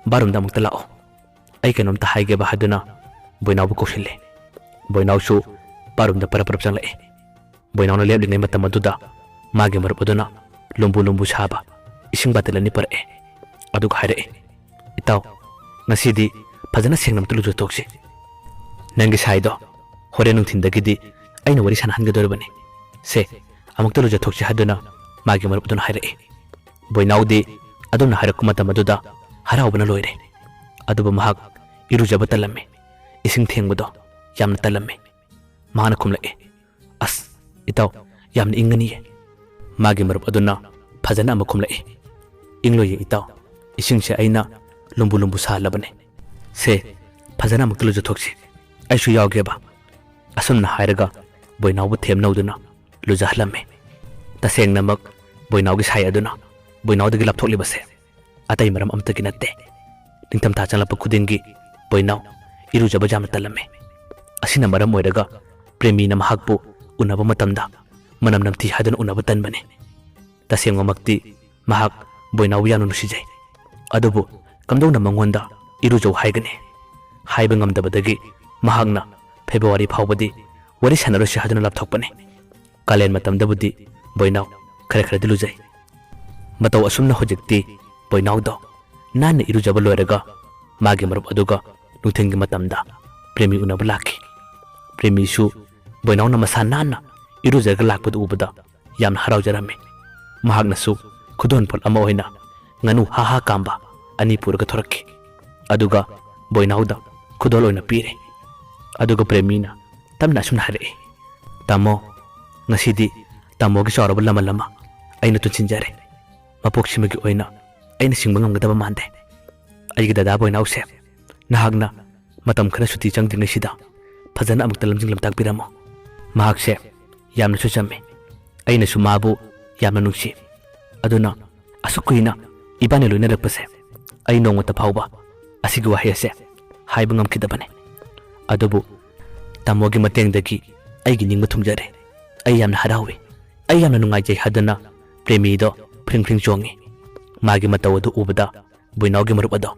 ꯕꯥꯔꯨꯝꯗ ꯑꯃꯨꯛꯇ ꯂꯥꯛꯑꯣ꯫ ꯑꯩ ꯀꯩꯅꯣꯝꯇ ꯍꯥꯏꯒꯦꯕ" ꯍꯥꯏꯗꯨꯅ ꯕꯣꯏꯅꯥꯎꯕꯨ ꯀꯧꯁꯤꯜꯂꯦ꯫ ꯕꯣꯏꯅꯥꯎꯁꯨ ꯕꯥꯔꯨꯝꯗ ꯄꯔꯞ ꯄꯔꯞ ꯆꯪꯂꯛꯏ꯫ ꯕꯣꯏꯅꯥꯎꯅ ꯂꯦꯞꯂꯤꯉꯩ ꯃꯇꯝ ꯑꯗꯨꯗ ꯃꯥꯒꯤ ꯃꯔꯨꯞ ꯑꯗꯨꯅ ꯂꯨꯝꯕꯨ ꯂꯨꯝꯕꯨ ꯁꯥꯕ ꯏꯁꯤꯡ ꯕꯥꯇꯤꯜ ꯑꯅꯤ ꯄꯨꯔꯛꯑꯦ꯫ ꯑꯗꯨꯒ ꯍꯥꯏꯔꯛꯑꯦ, "ꯏꯇꯥꯎ, ꯉꯁꯤꯗꯤ ꯐꯖꯅ ꯁꯦꯡꯅ ꯑꯃꯇ ꯂꯨꯖꯊꯣꯛꯁꯤ꯫ ꯅꯪꯒꯤ ꯁꯥꯏꯗꯣ ꯍꯣꯔꯦꯟ ꯅꯨꯡꯊꯤꯟꯗꯒꯤꯗꯤ ꯑꯩꯅ ꯋꯥꯔꯤ ꯁꯥꯟꯅꯍꯟꯒꯗꯧꯔꯤꯕꯅꯤ꯫ ꯁꯦ, ꯑꯃꯨꯛꯇ ꯂꯨꯖꯊꯣꯛꯁꯤ" ꯍꯥꯏꯗꯨꯅ ꯃꯥꯒꯤ ꯃꯔꯨꯞ ꯑꯗꯨꯅ ꯍꯥꯏꯔꯛꯏ꯫ ꯕꯣꯏꯅꯥꯎꯗꯤ ꯑꯗꯨꯝꯅ ꯍꯥꯏꯔꯛꯄ ꯃꯇꯝ ꯑꯗꯨꯗ ꯍꯔꯥꯎꯕꯅ ꯂꯣꯏꯔꯦ꯫ ꯑꯗꯨꯕꯨ ꯃꯍꯥꯛ ꯏꯔꯨꯖꯕ ꯇꯜꯂꯝꯃꯤ꯫ ꯏꯁꯤꯡ ꯊꯦꯡꯕꯗꯣ ꯌꯥꯝꯅ ꯇꯜꯂꯝꯃꯤ꯫ ꯃꯍꯥꯛꯅ ꯈꯨꯝꯂꯛꯏ, "ꯑꯁ, ꯏꯇꯥꯎ, ꯌꯥꯝꯅ ꯏꯪꯒꯅꯤꯌꯦ꯫" ꯃꯥꯒꯤ ꯃꯔꯨꯞ ꯑꯗꯨꯅ ꯐꯖꯅ ꯑꯃꯨꯛ ꯈꯨꯝꯂꯛꯏ, "ꯏꯪꯂꯣꯏꯌꯦ ꯏꯇꯥꯎ, ꯏꯁꯤꯡꯁꯦ ꯑꯩꯅ ꯂꯨꯝꯕꯨ ꯂꯨꯝꯕꯨ ꯁꯥꯍꯜꯂꯕꯅꯦ꯫ ꯁꯦ, ꯐꯖꯅ ꯑꯃꯨꯛꯇ ꯂꯨꯖꯊꯣꯛꯁꯤ, ꯑꯩꯁꯨ ꯌꯥꯎꯒꯦꯕ꯫" ꯑꯁꯨꯝꯅ ꯍꯥꯏꯔꯒ ꯕꯣꯏꯅꯥꯎꯕꯨ ꯊꯦꯝꯅꯧꯗꯨꯅ ꯂꯨꯖꯍꯜꯂꯝꯃꯤ꯫ ꯇꯁꯦꯡꯅꯃꯛ ꯕꯣꯏꯅꯥꯎꯒꯤ ꯁꯥꯏ ꯑꯗꯨꯅ ꯕꯣꯏꯅꯥꯎꯗꯒꯤ ꯂꯥꯞꯊꯣꯛꯂꯤꯕꯁꯦ ꯑꯇꯩ ꯃꯔꯝ ꯑꯃꯠꯇꯒꯤ ꯅꯠꯇꯦ꯫ ꯅꯤꯡꯊꯝꯊꯥ ꯆꯪꯂꯛꯄ ꯈꯨꯗꯤꯡꯒꯤ ꯕꯣꯏꯅꯥꯎ ꯏꯔꯨꯖꯕ ꯌꯥꯝꯅ ꯇꯜꯂꯝꯃꯤ꯫ ꯑꯁꯤꯅ ꯃꯔꯝ ꯑꯣꯏꯔꯒ ꯄ꯭ꯔꯦꯃꯤꯅ ꯃꯍꯥꯛꯄꯨ ꯎꯅꯕ ꯃꯇꯝꯗ ꯃꯅꯝ ꯅꯝꯊꯤ ꯍꯥꯏꯗꯨꯅ ꯎꯅꯕ ꯇꯟꯕꯅꯤ꯫ ꯇꯁꯦꯡꯕꯃꯛꯇꯤ ꯃꯍꯥꯛ ꯕꯣꯏꯅꯥꯎꯕꯨ ꯌꯥꯝꯅ ꯅꯨꯡꯁꯤꯖꯩ꯫ ꯑꯗꯨꯕꯨ ꯀꯝꯗꯧꯅ ꯃꯉꯣꯟꯗ ꯏꯔꯨꯖꯧ ꯍꯥꯏꯒꯅꯤ? ꯍꯥꯏꯕ ꯉꯝꯗꯕꯗꯒꯤ ꯃꯍꯥꯛꯅ ꯐꯦꯕ꯭ꯔꯨꯋꯥꯔꯤ ꯐꯥꯎꯕꯗꯤ ꯋꯥꯔꯤ ꯁꯥꯟꯅꯔꯣꯏꯁꯤ ꯍꯥꯏꯗꯨꯅ ꯂꯥꯞꯊꯣꯛꯄꯅꯤ꯫ ꯀꯥꯂꯦꯟ ꯃꯇꯝꯗꯕꯨꯗꯤ ꯕꯣꯏꯅꯥꯎ ꯈꯔ ꯈꯔꯗꯤ ꯂꯨꯖꯩ꯫ ꯃꯇꯧ ꯑꯁꯨꯝꯅ ꯍꯧꯖꯤꯛꯇꯤ ꯕꯣꯏꯅꯥꯎꯗꯣ ꯅꯥꯟꯅ ꯏꯔꯨꯖꯕ ꯂꯣꯏꯔꯒ ꯃꯥꯒꯤ ꯃꯔꯨꯞ ꯑꯗꯨꯒ ꯅꯨꯡꯊꯤꯜꯒꯤ ꯃꯇꯝꯗ ꯄ꯭ꯔꯦꯃꯤ ꯎꯅꯕ ꯂꯥꯛꯈꯤ꯫ ꯄ꯭ꯔꯦꯃꯤꯁꯨ ꯕꯣꯏꯅꯥꯎꯅ ꯃꯁꯥ ꯅꯥꯟꯅ ꯏꯔꯨꯖꯔꯒ ꯂꯥꯛꯄꯗꯨ ꯎꯕꯗ ꯌꯥꯝꯅ ꯍꯔꯥꯎꯖꯔꯝꯃꯤ꯫ ꯃꯍꯥꯛꯅꯁꯨ ꯈꯨꯗꯣꯜꯄꯣꯠ ꯑꯃ ꯑꯣꯏꯅ ꯉꯥꯅꯨ ꯍꯥ ꯍꯥ ꯀꯥꯝꯕ ꯑꯅꯤ ꯄꯨꯔꯒ ꯊꯣꯔꯛꯈꯤ꯫ ꯑꯗꯨꯒ ꯕꯣꯏꯅꯥꯎꯗ ꯈꯨꯗꯣꯜ ꯑꯣꯏꯅ ꯄꯤꯔꯦ꯫ ꯑꯗꯨꯒ ꯄ꯭ꯔꯦꯃꯤꯅ ꯇꯞꯅ ꯑꯁꯨꯝꯅ ꯍꯥꯏꯔꯛꯏ, "ꯇꯥꯃꯣ, ꯉꯁꯤꯗꯤ ꯇꯥꯃꯣꯒꯤ ꯆꯥꯎꯔꯕ ꯂꯃꯟ ꯑꯃ ꯑꯩꯅ ꯇꯨꯡꯁꯤꯟꯖꯔꯦ꯫ ꯃꯄꯣꯛꯁꯤꯃꯒꯤ ꯑꯣꯏꯅ ꯑꯩꯅ ꯁꯤꯡꯕ ꯉꯝꯒꯗꯕ ꯃꯥꯟꯗꯦ꯫ ꯑꯩꯒꯤ ꯗꯗꯥ ꯕꯣꯏꯅꯥꯎꯁꯦ ꯅꯍꯥꯛꯅ ꯃꯇꯝ ꯈꯔ ꯁꯨꯇꯤ ꯆꯪꯗ꯭ꯔꯤꯉꯩꯁꯤꯗ ꯐꯖꯅ ꯑꯃꯨꯛꯇ ꯂꯝꯖꯤꯡ ꯂꯝꯇꯥꯛꯄꯤꯔꯝꯃꯣ꯫ ꯃꯍꯥꯛꯁꯦ ꯌꯥꯝꯅꯁꯨ ꯆꯝꯃꯤ꯫ ꯑꯩꯅꯁꯨ ꯃꯥꯕꯨ ꯌꯥꯝꯅ ꯅꯨꯡꯁꯤ꯫ ꯑꯗꯨꯅ ꯑꯁꯨꯛ ꯀꯨꯏꯅ ꯏꯕꯥꯅꯤ ꯂꯣꯏꯅꯔꯛꯄꯁꯦ ꯑꯩ ꯅꯣꯡꯃꯇ ꯐꯥꯎꯕ ꯑꯁꯤꯒꯤ ꯋꯥꯍꯩ ꯑꯁꯦ ꯍꯥꯏꯕ ꯉꯝꯈꯤꯗꯕꯅꯤ꯫ ꯑꯗꯨꯕꯨ ꯇꯥꯃꯣꯒꯤ ꯃꯇꯦꯡꯗꯒꯤ ꯑꯩꯒꯤ ꯅꯤꯡꯕ ꯊꯨꯡꯖꯔꯦ꯫ ꯑꯩ ꯌꯥꯝꯅ ꯍꯔꯥꯎꯏ꯫ ꯑꯩ ꯌꯥꯝꯅ ꯅꯨꯡꯉꯥꯏꯖꯩ" ꯍꯥꯏꯗꯨꯅ ꯄ꯭ꯔꯦꯃꯤꯗꯣ ꯐ꯭ꯔꯤꯡ ꯐ꯭ꯔꯤꯡ ꯆꯣꯡꯉꯤ꯫ ꯃꯥꯒꯤ ꯃꯇꯧ ꯑꯗꯨ ꯎꯕꯗ ꯕꯣꯏꯅꯥꯎꯒꯤ ꯃꯔꯨꯞ ꯑꯗꯣ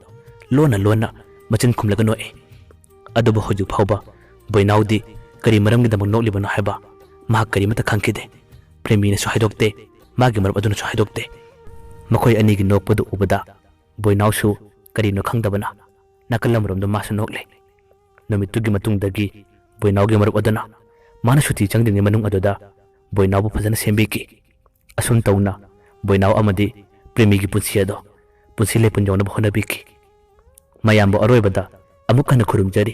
ꯂꯣꯟꯅ ꯂꯣꯟꯅ ꯃꯆꯤꯟ ꯈꯨꯝꯂꯒ ꯅꯣꯛꯏ꯫ ꯑꯗꯨꯕꯨ ꯍꯧꯖꯤꯛ ꯐꯥꯎꯕ ꯕꯣꯏꯅꯥꯎꯗꯤ ꯀꯔꯤ ꯃꯔꯝꯒꯤꯗꯃꯛ ꯅꯣꯛꯂꯤꯕꯅꯣ ꯍꯥꯏꯕ ꯃꯍꯥꯛ ꯀꯔꯤꯃꯠꯇ ꯈꯪꯈꯤꯗꯦ꯫ ꯄ꯭ꯔꯦꯃꯤꯅꯁꯨ ꯍꯥꯏꯗꯣꯛꯇꯦ, ꯃꯥꯒꯤ ꯃꯔꯨꯞ ꯑꯗꯨꯅꯁꯨ ꯍꯥꯏꯗꯣꯛꯇꯦ꯫ ꯃꯈꯣꯏ ꯑꯅꯤꯒꯤ ꯅꯣꯛꯄꯗꯨ ꯎꯕꯗ ꯕꯣꯏꯅꯥꯎꯁꯨ ꯀꯔꯤꯅꯣ ꯈꯪꯗꯕꯅ ꯅꯥꯀꯜ ꯑꯃꯔꯣꯝꯗ ꯃꯥꯁꯨ ꯅꯣꯛꯂꯦ꯫ ꯅꯨꯃꯤꯠꯇꯨꯒꯤ ꯃꯇꯨꯡꯗꯒꯤ ꯕꯣꯏꯅꯥꯎꯒꯤ ꯃꯔꯨꯞ ꯑꯗꯨꯅ ꯃꯥꯅ ꯁꯨꯇꯤ ꯆꯪꯗ꯭ꯔꯤꯉꯩ ꯃꯅꯨꯡ ꯑꯗꯨꯗ ꯕꯣꯏꯅꯥꯎꯕꯨ ꯐꯖꯅ ꯁꯦꯝꯕꯤꯈꯤ꯫ ꯑꯁꯨꯝ ꯇꯧꯅ ꯕꯣꯏꯅꯥꯎ ꯑꯃꯗꯤ ꯄ꯭ꯔꯦꯃꯤꯒꯤ ꯄꯨꯟꯁꯤ ꯑꯗꯣ ꯄꯨꯟꯁꯤ ꯂꯦꯞꯄꯨꯟ ꯌꯧꯅꯕ ꯍꯣꯠꯅꯕꯤꯈꯤ꯫ ꯃꯌꯥꯝꯕꯨ ꯑꯔꯣꯏꯕꯗ ꯑꯃꯨꯛ ꯍꯟꯅ ꯈꯨꯔꯨꯝꯖꯔꯤ꯫